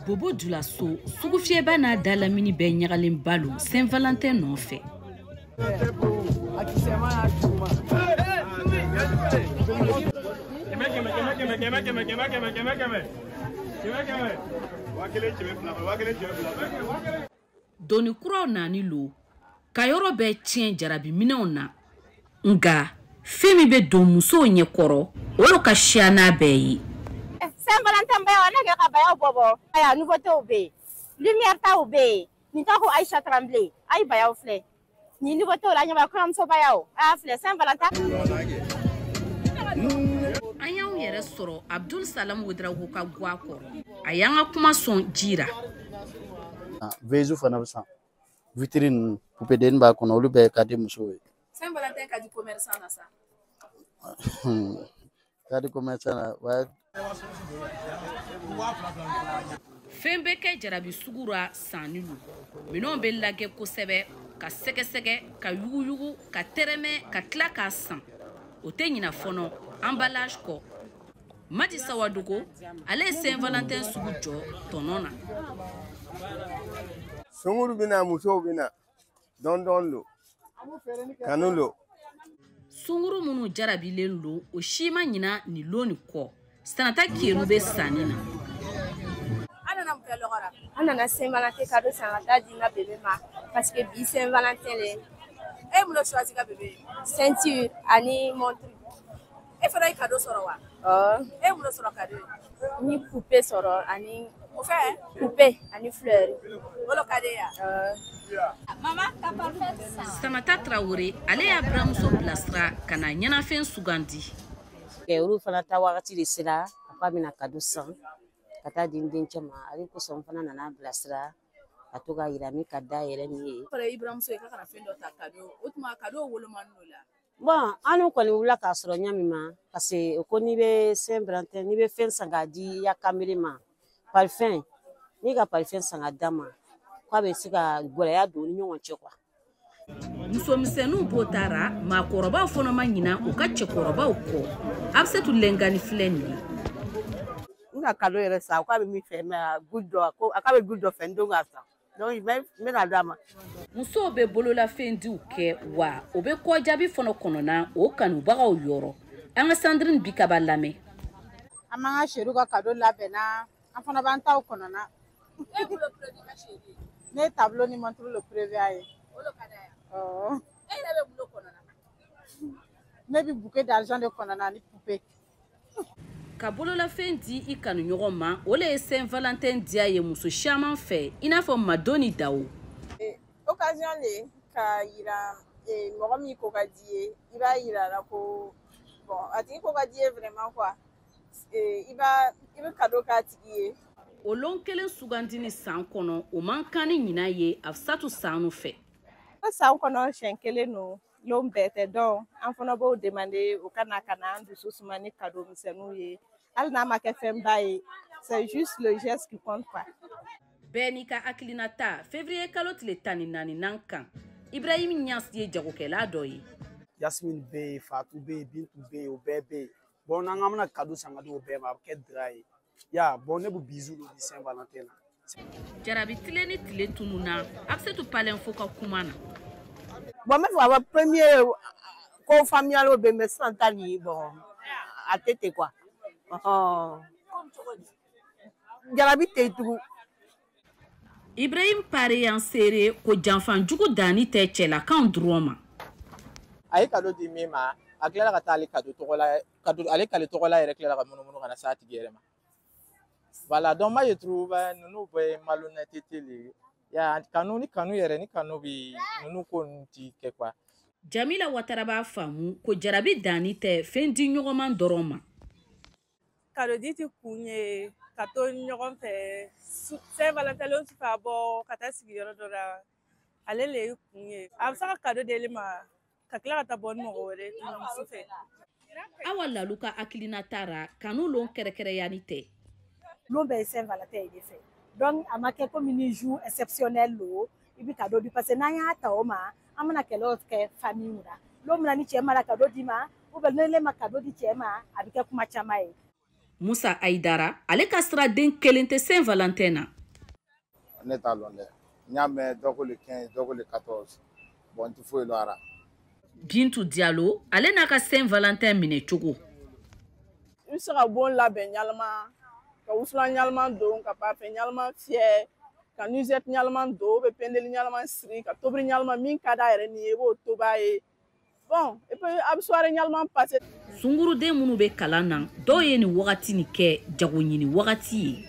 Bobo Dioulasso sugufiyɛba n'a dalamini bɛɛ ɲagalen ba lo Saint-Valentin nɔfɛ. Doni kuraw nani lo ka yɔrɔ bɛɛ tiɲɛ jarabi minɛnw na, nka fɛn min bɛ don musow ɲɛkɔrɔ, o lo ka siya n'a bɛɛ ye. Saint-Valentin bayaw, ne kɛ ka bayaw bɔbɔ. Aya, nouveautéw bɛ yen, lumière taw bɛ yen. Nin tɔgɔ ko Aïcha Tremblay. Ayi, bayaw filɛ nin nouveautéw la, ɲɛba kɔɲɔmuso bayaw a y'a filɛ Saint-Valentin. An y'anw yɛrɛ sɔrɔ Abdul Salam Ouedraogo ka gwa kɔrɔ. A y'an ka kuma sɔn ji ra. Vase fana bɛ san, vitrine ninnu, poupée denni b'a kɔnɔ, olu bɛɛ ka di musow ye. Saint-Valentin ka di commerçant na sa. Ka di commerçant na wa. Fɛn bɛ kɛ jarabi sugu ra sanni lo. Minɛnw bɛ lajɛ kosɛbɛ, ka sɛgɛsɛgɛ, ka yuguyugu, ka tɛrɛmɛ, ka tila k'a san. O tɛ ɲina fɔnɔ emballage kɔ. Madi Sawadogo, ale ye Saint-Valentin sugu jɔ tɔnɔ na. Sunguru bɛ na, musow bɛ na, dɔɔni dɔɔni lo, kanu lo. Sunguru minnu jarabilen lo, o si ma ɲina nin lon nin kɔ. Sanata Kenu bɛ sanni na. An nana mun kɛ lɔgɔ la? An nana Saint-Valentin cadeau san ka taa di n ka bébé ma parce que bi Saint-Valentin le. E ye mun de choisi ka bébé ye? Ceinture ani montre. E fana ye cadeau sɔrɔ wa? Ɔ. E ye mun de sɔrɔ cadeau ye? N ye poupée sɔrɔ ani O fɛn? Poupée ani fleur. O de ka di e ye wa? Ɔ. Mama ka parfum san. Samata Traoré, ale y'a buramuso bilasira ka na ɲɛnafɛn sugandi. Olu fana ta wagati de sera, a ko a bɛna cadeau san ka taa di n dencɛ ma. Ale kosɔn n fana nana bilasira ka to k'a yira min ka d'a yɛrɛ min ye. Fɔra i buramuso ye k'a kana fɛn dɔ ta cadeau, o tuma cadeau wolomani n'o la. Bon, an kɔni wulila k'a sɔrɔ ɲɛ min ma, parce que ko n'i bɛ Saint-Valentin, n'i bɛ fɛn san k'a di i ya kamalen ma, parfum, n'i ka parfum san ka d'a ma, k'a bɛ se ka gɛlɛya don u ni ɲɔgɔn cɛ quoi. Musomisɛnninw b'o taara, maakɔrɔbaw fana ma ɲina u ka cɛkɔrɔbaw kɔ. Abisetu Lɛngani filɛ nin ye. N ka cadeau yɛrɛ san, k'a bɛ min fɛ, mais goût dɔ ko a k'a bɛ goût dɔ fɛ, n don k'a san, donc n bɛna d'a ma. Musow bɛ bololafɛndiw kɛ wa, o bɛ kɔjaabi fana kɔnɔna o kanubagaw yɔrɔ. An ka Sandrine Bikaba lamɛn. An b'an ka chéri ka cadeau labɛnna, an fana b'an taw kɔnɔna. E bolo produit ka chéri ye? Ne ye tableau ni montre le prévu a ye. O de ka d'a ye. Ɔ. E yɛrɛ bɛ mun de kɔnɔna? Ne bɛ bouquet d'argent de kɔnɔna ni poupée. Ka bololafɛn di i kanuɲɔgɔn ma, o le ye Saint-Valentin diya ye muso caman fɛ, i n'a fɔ Madoni Dawo. Occasion le k'a yira mɔgɔ min ko ka di ye, i b'a yira a la ko bon, a tigi ko ka di ye vraiment quoi. I b'a i bɛ cadeau k'a tigi ye. O lon kelen sugandini san kɔnɔ, o man kan ni ɲinan ye Afisatu Sanu fɛ. San kɔnɔ siɲɛ kelen no, lon bɛɛ tɛ. Dɔn an fana b'o demander u ka na ka na an dusu suma ni cadeau misɛnninw ye, hali n'a ma kɛ fɛnba ye, c'est juste le geste qui compte quoi. Bɛɛ n'i ka hakilinata février kalo tile 14nan kan. Ibrahim Niass ye jagokɛla dɔ ye. Yasmine bɛ yen, Fatou bɛ yen, Bintu bɛ yen, o bɛɛ bɛ yen. Bon, n'an k'an bɛna cadeau san ka di o bɛɛ ma, a bɛ kɛ dira ye ya. Bon, ne bɛ bisou de di Saint-Valentin na. Jarabi tile ni tile tununna Abisetu Palenfo ka kuma na. Bon, n bɛ fɛ ka fɔ premier ko faamuyaliw bɛ yen, mais sisan ta nin, bon, a tɛ ten quoi. Jarabi tɛ yen tugun. Ibrahim Pare y'an seere ko janfanjugu danni tɛ cɛlakaw dɔrɔn ma. A ye cadeau di min ma, a tilala ka taa ale cadeau tɔgɔ la, cadeau ale kale tɔgɔ la yɛrɛ tilala ka munumunu ka na s'a tigi yɛrɛ ma. Voilà, donc moi je trouve ninnu bɛɛ ye malhonnêteté le ye. Ya kanu ni kanu yɛrɛ ni kanu bi ninnu ko ninnu ti kɛ quoi. Jamila Watara b'a faamu ko jarabi danni tɛ fɛn di ɲɔgɔnman dɔrɔn ma. Cadeau di ti kun ye ka to ɲɔgɔn fɛ Saint-Valentin lon fɛ, a bɔ ka taa sigi yɔrɔ dɔ la, ale le ye kun ye. A bɛ se ka cadeau d'ele ma ka tila ka taa bɔ ni mɔgɔ wɛrɛ ye muso fɛ. Awa Lalu ka hakilina taara kanu lon kɛrɛkɛrɛyani tɛ. Lon bɛɛ ye Saint-Valentin ye de fɛ, donc a ma kɛ komi ni jour exceptionnel lo i bɛ cadeau di, parce que n'an y'a ta o ma, an bɛna kɛlɛw kɛ famille la. Lon min na ni cɛ mana cadeau d'i ma, Ou bien ne ma cadeau di cɛ ma, a bɛ kɛ kuma caman ye. Musa Ayidara, ale ka sira den kelen tɛ Saint Valentin na. Ne t'a lɔn dɛ, n y'a mɛn dɔ ko le 15, dɔ ko le 14, bon, n tɛ foyi lɔn a la. Bintu Diallo, ale n'a ka Saint Valentin minɛ cogo. I bɛ se ka bon labɛn ɲalama, ka wusulan ɲalama don, ka parfum ɲalama fiyɛ, ka nuisette ɲalama don, ou bien pendeli ɲalama siri, ka tobili ɲalama min ka d'a yɛrɛ ni ye, i b'o tobi ye. Bon, et puis a bɛ soirée ɲalama passer. Sunguruden minnu bɛ kalan na, dɔw ye nin wagati nin kɛ jago ɲini wagati ye.